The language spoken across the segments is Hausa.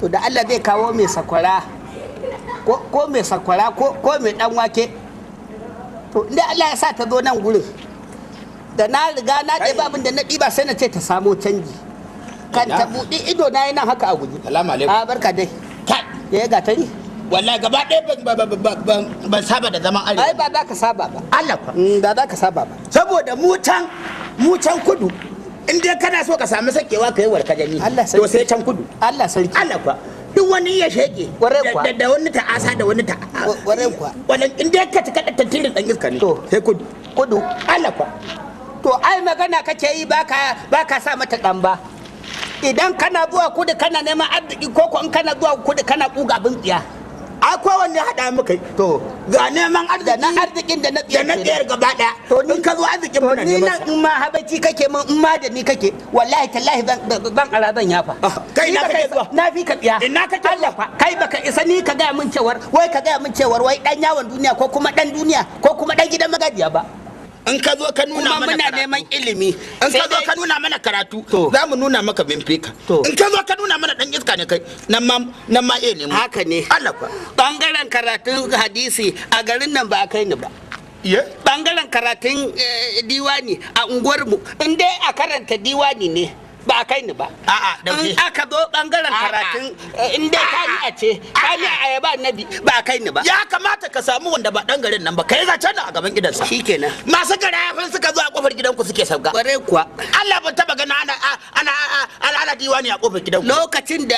To da Allah zai kawo mai sakwara ko mai sakwara ko mai dan wake. To inda Allah ya sa ta zo nan gurin, da na riga na ɗeba abin da na ɗiba sai na ce ta samo canji. Kan ta buɗe ido na yana haka a guje. Salamu alaikum. A barka dai. Ya ga tari? Wallahi gaba ɗaya ban saba da zaman arewa. Ai ba za ka saba ba. Allah fa. Ba za ka saba ba. Saboda mu can kudu, in dai kana so ka sami sakewa ka yi warkajani. To sai can kudu. Allah sarki. Allah fa. Duk wani ya sheke. Da wani ta'asa da wani ta. Ƙwarai kuwa. Wannan in dai ka cika da tantirin ɗan iska ne. To sai kudu. Kudu. Allah fa. To ai magana kake yi baka sa mata ɗan ba. Idan kana zuwa kudu kana neman arziki ko ko in kana zuwa kudu kana kuga abin tsiya. A kowanne haɗa muka yi. To ga neman arziki da na arzikin da na tsiyar. Da na tsiyar gaba ɗaya. To in ka zo arzikin muna neman. Ni nan in ma habaici kake min in ma da ni kake wallahi tallahi zan ara zan yafa. Kai na kake zuwa. Na fi ka tsiya. Ina kake Allah fa kai baka isa ni ka gaya min cewar wai ka gaya min cewar wai dan yawon duniya ko kuma dan duniya ko kuma dan gidan magajiya ba. In ka zo ka nuna mana muna neman ilimi. In ka zo ka nuna mana karatu, za mu nuna maka benfika. In ka zo ka nuna mana dan iska ne kai, nan ma eh ne mu. Haka ne. Allah fa. Bangaren karatun hadisi a garin nan ba a kai ni ba. Bangaren karatun diwani a unguwar mu, in dai a karanta diwani ne ba a kai ni ba. A'a, dauke. In aka zo bangaren karatun in dai kami'a ce, kami'a ayaba annabi ba a kai ni ba. Ya kamata ka samu wanda ba dan garin nan ba, kai zancen nan a gaban gidansa. Shikenan. Masu garafin suka zo a kofar gidanku suke sauka. Kwarai kuwa. Allah ban taba gana ana ana ana ana diwani a kofar gidanku. Lokacin da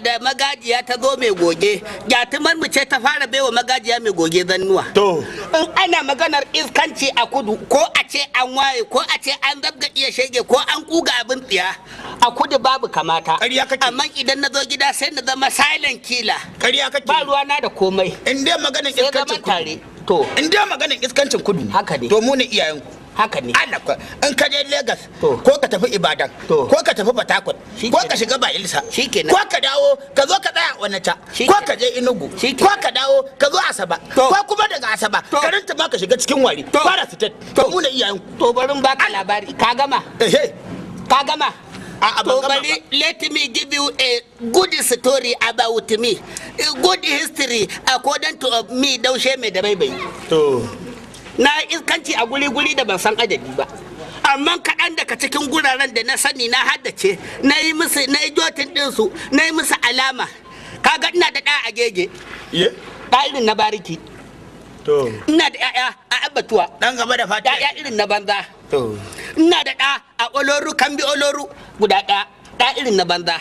da magajiya ta zo mai goge, gyatumar mu ce ta fara baiwa magajiya mai goge zannuwa. To. In ana maganar iskanci a kudu, ko a ce an waye, ko a ce an zabga iya shege, ko an kuga abin tsiya. A kudu babu kamata. Ƙarya kake. Amma idan na zo gida sai na zama silent killer. Ƙarya kake. Ba ruwana da komai. In dai maganar iskancin kudu. To. In dai maganar iskancin kudu. Haka ne. To mu ne iyayenku. Haka ne. Allah ko in ka je Lagos. To. Ko ka tafi Ibadan. To. Ko ka tafi Port Harcourt. Ko ka shiga Bayelsa. Shikenan. Ko ka dawo ka zo ka tsaya Onitsha. Ko ka je Enugu. Shikenan. Ko ka dawo ka zo Asaba. To. Ko kuma daga Asaba. To. Ka rinta ma ka shiga cikin Wari. To. Fara State. To. Mu ne iyayenku. To barin baka labari. Ka gama. Ehe. Ka gama. A'a, ban To gama bari let me give you a good story about me. A good history according to me daushe mai da baibai. To. Na iskanci a guri-guri da ban san adadi ba. Amma kaɗan daga cikin guraren da na sani na haddace, na yi musu, na yi jotin ɗinsu, na yi musu alama. Kaga ina da ɗa a gege, Ye? ɗa irin na bariki. To. Ina da ƴaƴa a abbatuwa, Dan gaba da fata. ƴaƴa irin na banza. To. Ina da ɗa a oloru, kambi oloru guda ɗaya, ɗa irin na banza.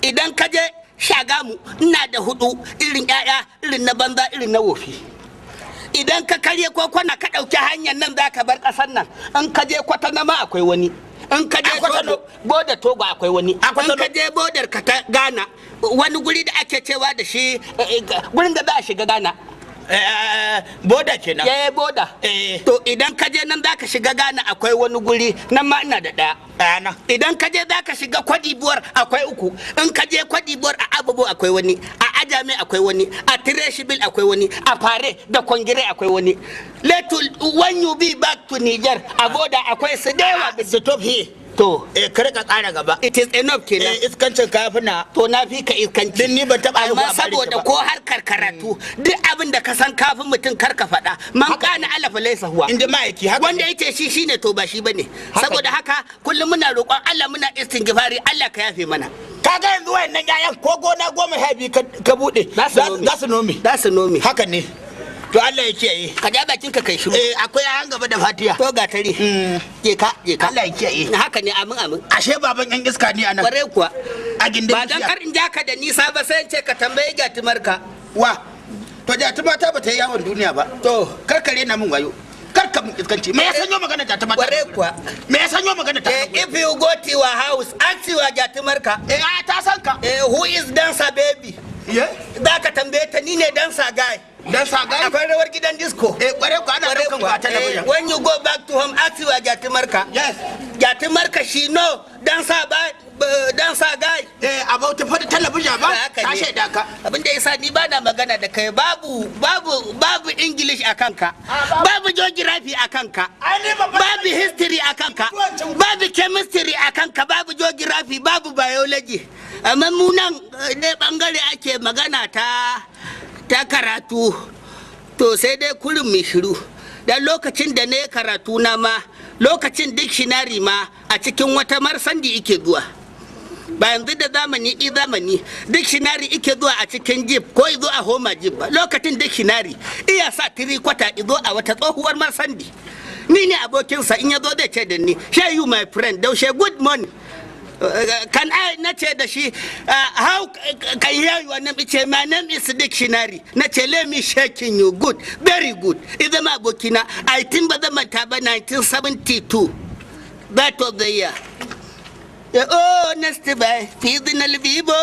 Idan ka je Shagamu, ina da hudu irin ƴaƴa irin na banza irin na wofi. Idan ka karye ko kwana ka ɗauki hanyar nan za ka bar ƙasar nan, in ka je Kwatano ma akwai wani. In ka je A Kwatano. Togo, bodar Togo akwai wani. A Kwatano. In ka je bodar ka ta Ghana, wani guri da ake cewa da shi gurin da za a shiga Ghana. Boda kenan. Ya yi boda. Eh. To idan ka je nan za ka shiga Ghana akwai wani guri, nan ma ina da ɗaya. Ɗaya Idan ka je za ka shiga Kwadibuwar akwai uku. In ka je Kwadibuwar a Abubu akwai wani, a Ajame akwai wani, a Tireshibil akwai wani, a Fare da Kwangire akwai wani. Little when you be back to Niger a boda akwai su da yawa. Stop here. To Eh, kar ka ƙara gaba. it is enough kenan. Eh, iskancin kafina. To na fi ka iskanci. Din ni ban taɓa haihuwa Amma a bariki saboda ba. ko harkar karatu duk abin da ka san kafin mutum kar ka faɗa. Man kana alafa laisa huwa. Inda ma'aiki haka. Wanda yake shi shine to ba shi bane. Haka Saboda ne. haka kullum muna roƙon Allah, muna istingifari, Allah ka yafe mana. Kaga yanzu wayannan ƴaƴan ko gona 12 ka buɗe. Za su nome. Za su nome. Za su nome. Haka ne. To Allah ya kiyaye. Ka ja bakin ka kai shiru. Eh, akwai ƴaƴan gaba da fatiya. To ga tare. Je ka, je ka. Allah ya kiyaye. Haka ne, amin amin. Ashe baban ƴan iska ne anan. Kware kuwa. A gindin Ba dan bishiya. kar in ja ka da nisa ba sai in ce ka tambayi gatumarka. Wa. To jatuma ta bata yi yawon duniya ba. To. Kar ka rena min wayo. Kar ka mun iskanci. Me ya sanyo magana jatuma ta? Kware kuwa. Me ya sanyo magana ta? Eh, if you go to your house, ask your gatumarka. Eh, a ta san ka. Eh, who is dancer baby? Ye? Za ka tambaye ta ni ne dancer guy. Dan sa gai. Akwai rawar gidan disco. Eh, kware ku ana Kware daukan ku kuwa. a talabijin. Eh, when you go back to home, ask your gatumarka. Yes. Gatumarka she know dancer ba dancer guy. Eh, about fa talabijin ba. Haka Ta ne. shaida ka. Abin da yasa ni bana magana da kai, babu babu babu English a kanka, babu geography a kanka, Ai ni babban babu history a kanka, babu chemistry a kanka, babu geography, babu biology. Amma mu nan ne bangare ake magana ta karatu, to sai dai kurin mai shiru. Dan lokacin da na yi karatu na ma, lokacin dictionary ma a cikin wata marsandi ike zuwa. Ba yanzu da zamani i zamani dictionary ike zuwa a cikin jeep ko izo a homa jeep ba. Lokacin dictionary iya sa tiri kwata izo a wata tsohuwar marsandi. Ni ne abokinsa, in ya zo zai ce da ni, "Shey you my friend daushe, good morning. Can I?" Na ce da shi, "How can you hear your name?" Ce, "My name is dictionary." Na ce, "Let me shaking you good, very good." Idan ma abokina, I think ba zan manta ba, 1972, that was the year. Oh, next by seasonal bibo.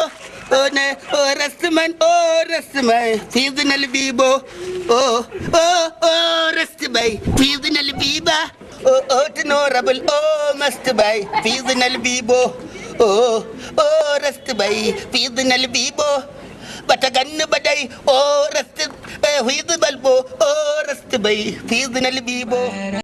Oh, ne, oh, rest man, oh, rest my seasonal bibo. Oh, oh, oh, rest by seasonal biba. Oh, oh, honorable, oh, must by seasonal bibo. Oh, oh, rest by seasonal bibo. Bata ganni ba dai, oh, rest, eh, feasible bo, oh, rest by seasonal bibo.